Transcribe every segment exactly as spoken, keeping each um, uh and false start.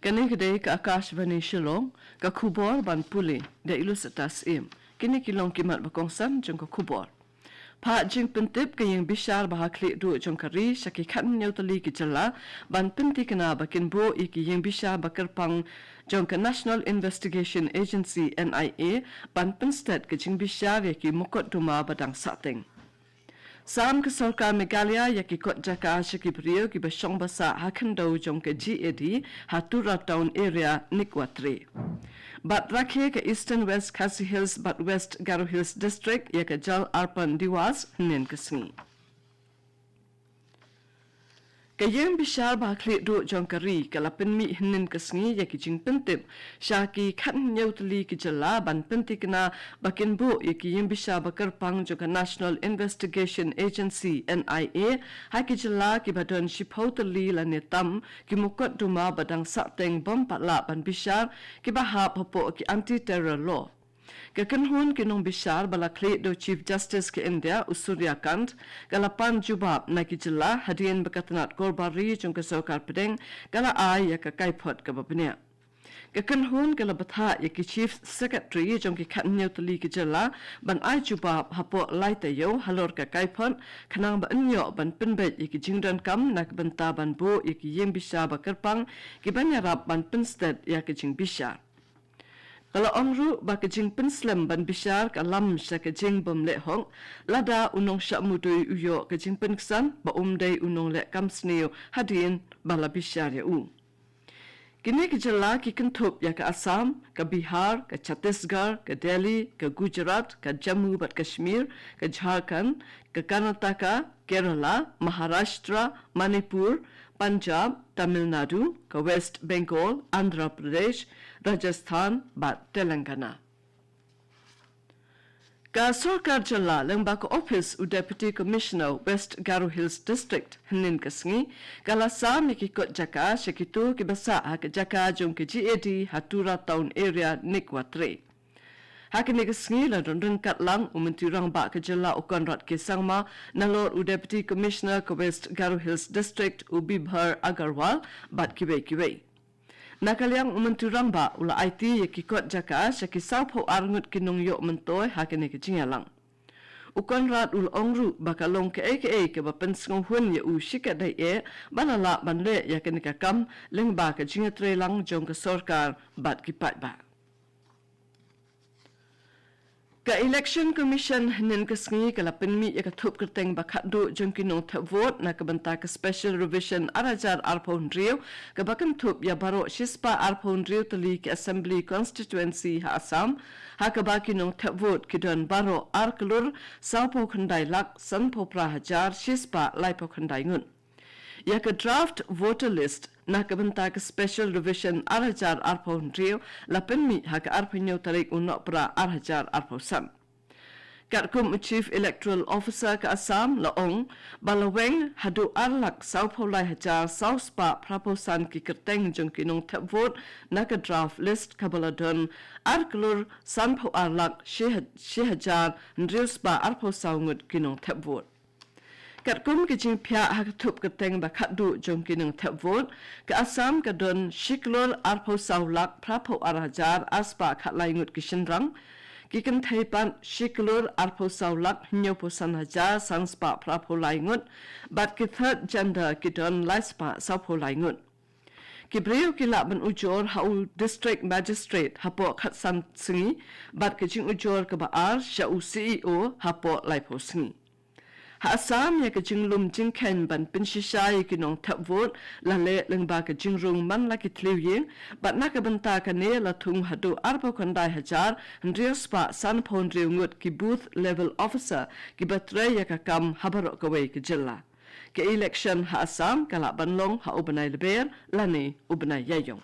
Kane ka dei ka Akashvani Shillong, ka khubor ban pule da i Lucetta Syiem. Kine ki long ki mat ba kongsan jong ka khubor. Phah jingpyntip ka ïing bishar ba ha khlieh duh jong ka ri sha ki khathynñiew tylli ki jylla ban pynthikna ba kin buh ïa ki ïing bishar ba kyrpang jong ka National Investigation Agency, N I A, ban pynstet ka jingbishar ïa ki mukotduma ba dang sahteng. Sam ka sorkar Meghalaya ïa ki kot jaka sha ki briew kiba shong ba sah ha khyndew jong ka G A D ha Tura Town Area, Nikwatre. Bad rakhe ka Eastern West Khasi Hills bad West Garo Hills District ïa ka Jal Arpan Diwas hynnin ka sngi. Ka ïing bishar ba ha khlieh duh jong ka ri ka la pynmih hynnin ka sngi ïa ki jingpyntip sha ki khathynñiew tylli ki jylla ban pynthikna ba kin buh ïa ki ïing bishar ba kyrpang jong ka National Investigation Agency, N I A, ha ki jylla kiba don shiphew tylli lane tam ki mukotduma ba dang sahteng bym pat lah ban bishar, kiba hap hapoh ki anti-terror law. Ka kynhun ki nongbishar ba la khlieh da u Chief Justice ka India, u Surya Kant, ka la pan jubab na ki jylla hadien ba ka tnat dorbar ri jong ka sorkar pdeng ka la ai ïa ka kaiphod kaba bniah. Ka kynhun ka la bthah ïa ki Chief Secretary jong ki khathynñiew tylli ki jylla ban ai jubab hapoh lai taïew halor ka kaiphod, khnang ba yn ïoh ban pynbeit ïa ki jingdonkam na ka bynta ban buh ïa ki ïing bishar ba kyrpang kiban ïarap ban pynstet ïa ka jingbishar. Ka la ong ruh ba ka jingpynslem ban bishar ka lam sha ka jingbymlehhok, lada u nongshah mudui u ïoh ka jingpynksan ba um dei u nongleh kam sniew hadien ba la bishar ïa u. Kine ki jylla ki kynthup ïa ka Assam, ka Bihar, ka Chhattisgarh, ka Delhi, ka Gujarat, ka Jammu bad Kashmir, ka Jharkhand, ka Karnataka, Kerala, Maharashtra, Manipur, Punjab, Tamil Nadu, ka West Bengal, Andhra Pradesh, Rajasthan bad Telangana. Ka sorkar jylla lyngba ka ophis u Deputy Commissioner West Garo Hills District hynnin ka sngi ka la sam ïa ki kot jaka sha kito kiba sah ha ka jaka jong ka G A D ha Tura Town Area, Nikwatre. Ha kane ka sngi la don ryngkat lang u Myntri Rangbah ka jylla u Conrad K Sangma, nalor u Deputy Commissioner ka West Garo Hills District u Bibhar Agarwal bad kiwei kiwei. Na ka liang u Myntri Rangbah u la aiti ïa ki kot jaka sha ki sawphew ar ngut ki nongïoh myntoi ha kane ka jingïalang. U Conrad u la ong ruh ba ka long kaei kaei kaba pynsngewhun ïa u shikatdei eh ba la lah ban leh ïa kane ka kam lyngba ka jingïatreilang jong ka sorkar bad ki paidbah. Ka Election Commission hynnin ka sngi ka la pynmih ïa ka thup kyrteng ba khatduh jong ki nongthep vote na ka bynta ka Special Revision ar hajar arphew hynriew, kaba kynthup ïa baroh shispah arphew hynriew tylli ki Assembly Constituency ha Assam, ha kaba ki nongthep vote ki don baroh ar klur sawphew khyndai lak sanphew phra hajar shispah laiphew khyndai ngut. Ïa ka draft voter list na ka bynta ka Special Revision ar hajar arphew hynriew la pynmih ha ka arphew hynñiew tarik u Nohprah ar hajar arphew san. Katkum u Chief Electoral Officer ka Assam la ong ba la weng haduh ar lak sawphew lai hajar sawspah phraphew san ki kyrteng jong ki nongthep vote na ka draft list, kaba la don ar klur sanphew ar lak shi ha-, shi hajar hynriew spah arphew saw ngut ki nongthep vote. Katkum ka jingphiah ha ka thup kyrteng ba khatduh jong ki nongthep vote, ka Assam ka don shi klur arphew saw lak phraphew ar hajar ar spah khatlai ngut ki shynrang, ki kynthei pat shi klur arphew saw lak hynñiewphew san hajar san spah phraphew lai ngut, bad ki third gender ki don lai spah sawphew lai ngut. Ki briew ki lah ban ujor ha u District Magistrate hapoh khatsan sngi, bad ka jingujor kaba ar sha u C E O hapoh laiphew sngi. Ha Assam, ïa ka jinglum jingkheiñ ban pynshisha ïa ki nongthep vote la leh lyngba ka jingrung man la ki thliew ïing, bad na ka bynta kane la thung haduh arphew khyndai hajar hynriew spah sanphew hynriew ngut ki Booth Level Officer kiba trei ïa ka kam ha baroh kawei ka jylla. Ka election ha Assam ka lah ban long ha u bnai Lber lane u bnai Ïaïong.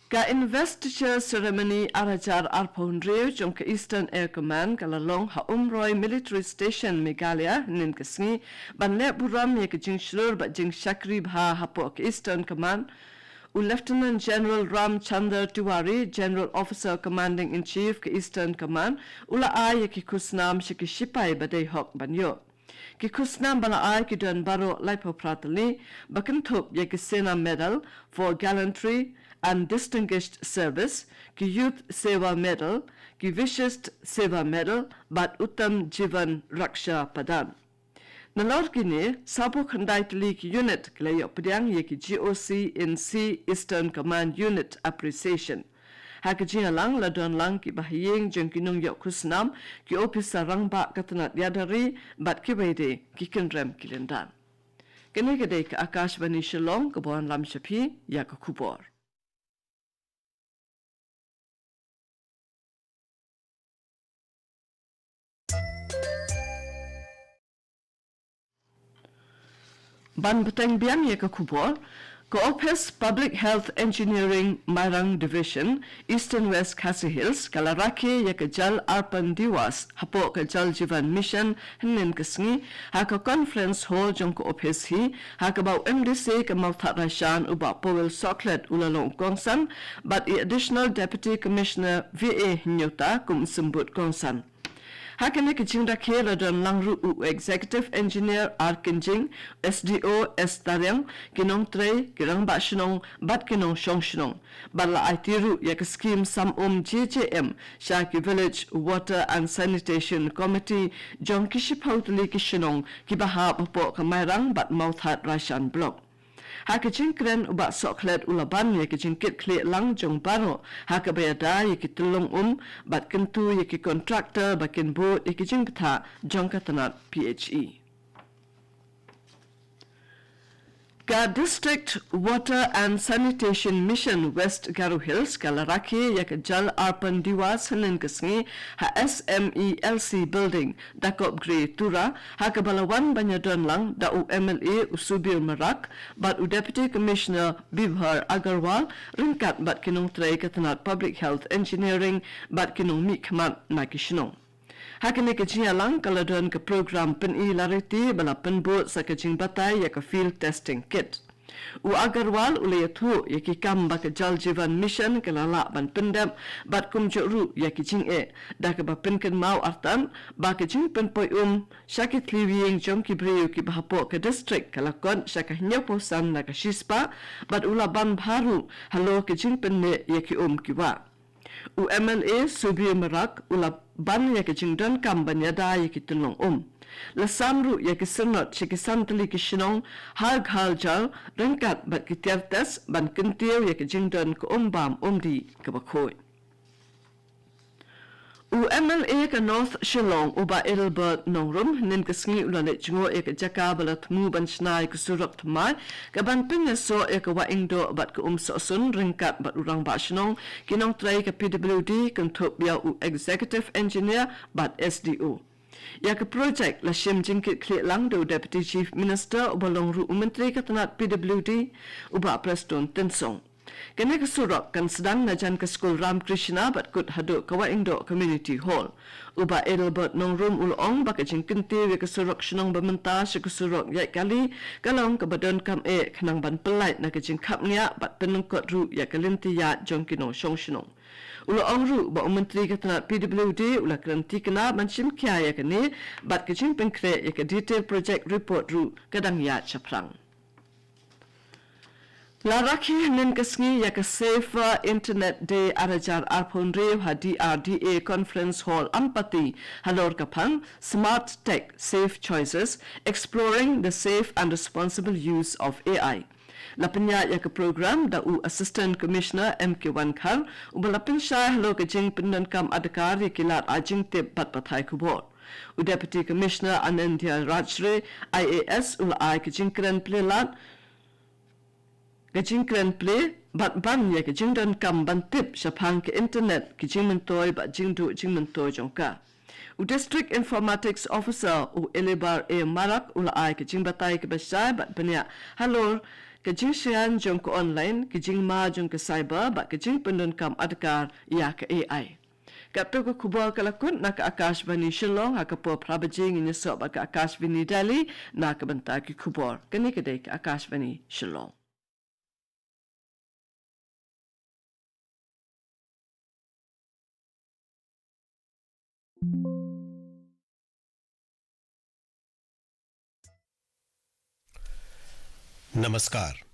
Ka Investiture Ceremony ar hajar arphew hynriew jong ka Eastern Air Command ka la long ha Umroi Military Station, Meghalaya, hynnin ka sngi, ban leh burom ïa ka jingshlur bad jingshakri bha hapoh ka Eastern Command u Lieutenant General Ram Chandar Tiwari, General Officer Commanding in Chief ka Eastern Command, u la ai ïa ki khusnam sha ki shipai ba dei hok ban ïoh. Ki khusnam ba la ai ki don baroh laiphew phra tylli, ba kynthup ïa ki Sena Medal for Gallantry and Distinguished Service, ki Youth Seva Medal, ki Vishisht Seva Medal, bad Uttam Jeevan Raksha Padak. Nalor kine, sawphew khyndai tylli ki unit ki la ïoh pdiang ïa ki G O C in C Eastern Command Unit Appreciation. Ha ka jingïalang la don lang ki bahaïing jong ki nongïoh khusnam, ki ophisar rangbah ka tnat ïada ri, bad kiwei de ki kynrem ki lyndan. Kane ka dei ka Akashvani Shillong kaba wanlam sha phi ïa ka khubor. Ban bteng biang ïa ka khubor, ka Office Public Health Engineering Mairang Division, Eastern West Khasi Hills, ka la rakhe ïa ka Jal Arpan Diwas hapoh ka Jal Jeevan Mission hynnin ka sngi, ha ka Conference Hall jong ka office hi, ha kaba u M D C ka Mawthadraishan u Bah Powell Sohkhlet u la long u kongsan, bad i Additional Deputy Commissioner V A Hynñiewta kum u symbud kongsan. Ha kane ka jingrakhe la don lang ruh u Executive Engineer R Kynjing, S D O S Tariang, ki nongtrei, ki rangbah shnong, bad ki nongshong shnong. Bad la aiti ruh ïa ka skhim sam um J J M sha ki Village Water and Sanitation Committee jong ki shiphew tylli ki shnong kiba hap hapoh ka Mairang bad Mawthadraishan Block. Ha ka jingkren u Bah Sohkhlet u la ban ïa ka jingkitkhlieh lang jong baroh ha kaba ïada ïa ki tyllong um bad kyntu ïa ki contractor ba kin bud ïa ka jingbthah jong ka tnat P H E. Ka District Water and Sanitation Mission West Garo Hills ka la rakhe ïa ka Jal Arpan Diwas hynnin ka sngi ha S M E L C Building, Dakopgre, Tura, ha kaba la wan ban ïadon lang da u M L A u Subir Marak, bad u Deputy Commissioner Bibhar Agarwal, ryngkat bad ki nongtrei ka tnat Public Health Engineering, bad ki nongmihkhmat na ki shnong. Ha kane ka jingïalang ka la don ka program pyni lariti ba la pynbud sa ka jingbatai ïa ka field testing kit. U Agarwal u la ïathuh ïa ki kam ba ka Jal Jeevan Mission ka la lah ban pyndep bad kumjuh ruh ïa ki jingeh, da kaba pynkynmaw artat ba ka jingpynpoi um sha ki thliew ïing jong ki briew kiba hapoh ka district ka la kot sha ka hynñiewphew san na ka shispah, bad u la ban bha ruh halor ka jingpynmih ïa ki um ki wah. U M L A Subir Marak u la ban ïa ka jingdonkam ban ïada ïa ki tyllong um. La sam ruh ïa ki syrnod sha ki san tylli ki shnong Har Ghar Jal ryngkat bad ki tiar test ban kyntiew ïa ka jingdon ka um bam um dih kaba khuid. U M L A ka North Shillong u Bah Adelbert Nongrum hynnin ka sngi u la leit jngoh ïa ka jaka ba la thmu ban shna ïa ka surok thymmai, ka ban pynïasoh ïa ka Wah Iingdoh bad ka Umsohsun ryngkat bad u Rangbah Shnong, ki nongtrei ka P W D, kynthup ïa u Executive Engineer bad S D O. Ïa ka projek la shim jingkitkhlieh lang da u Deputy Chief Minister uba long ruh u Myntri ka tnat P W D, u Bah Prestone Tynsong. Kane ka surok kan sdang na jan ka skul Ram Krishna bad kut haduh ka Wah Iingdoh Community Hall. U Bah Adelbert Nongrum u la ong ba ka jingkyntiew ïa ka surok shnong ba mynta sha ka surok ïaid kali ka long kaba donkam eh khnang ban pyllait na ka jingkhapngiah bad pynlyngkot ruh ïa ka lynti ïaid jong ki nongshong shnong. U la ong ruh ba u Myntri ka tnat P W D u la kren thikna ban shim khia ïa kane, bad ka jingpynkhreh ïa ka detail project report ruh ka dang ïaid shaphrang. La rakhe hynnin ka sngi ïa ka Safer Internet Day ar hajar arphew hynriew ha D R D A Conference Hall Ampati halor ka phang Smart Tech, Safe Choices, Exploring the Safe and Responsible Use of A I. La pynïaid ïa ka program da u Assistant Commissioner M K Wankhar, uba la pynshai halor ka jingpyndonkam adkar ïa ki lad ai jingtip bad pathai khubor. U Deputy Commissioner Anandya Rajre, I A S, u la ai ka jingkren plie lad, ka jingkren plie bad ban ïa ka jingdonkam ban tip shaphang ka internet, ki jingmyntoi bad jingduh jingmyntoi jong ka. U District Informatics Officer u Elibar A Marak u la ai ka jingbatai kaba shai bad bniah halor ka jingshngaiñ jong ka online, ka jingma jong ka cyber bad ka jingpyndonkam adkar ïa ka A I. Katto ka khubor ka la kut na ka Akashvani Shillong, ha ka por phra baje ngin ïasoh bad ka Akashvani Delhi na ka bynta ki khubor. Kane ka dei ka Akashvani Shillong. Namaskar.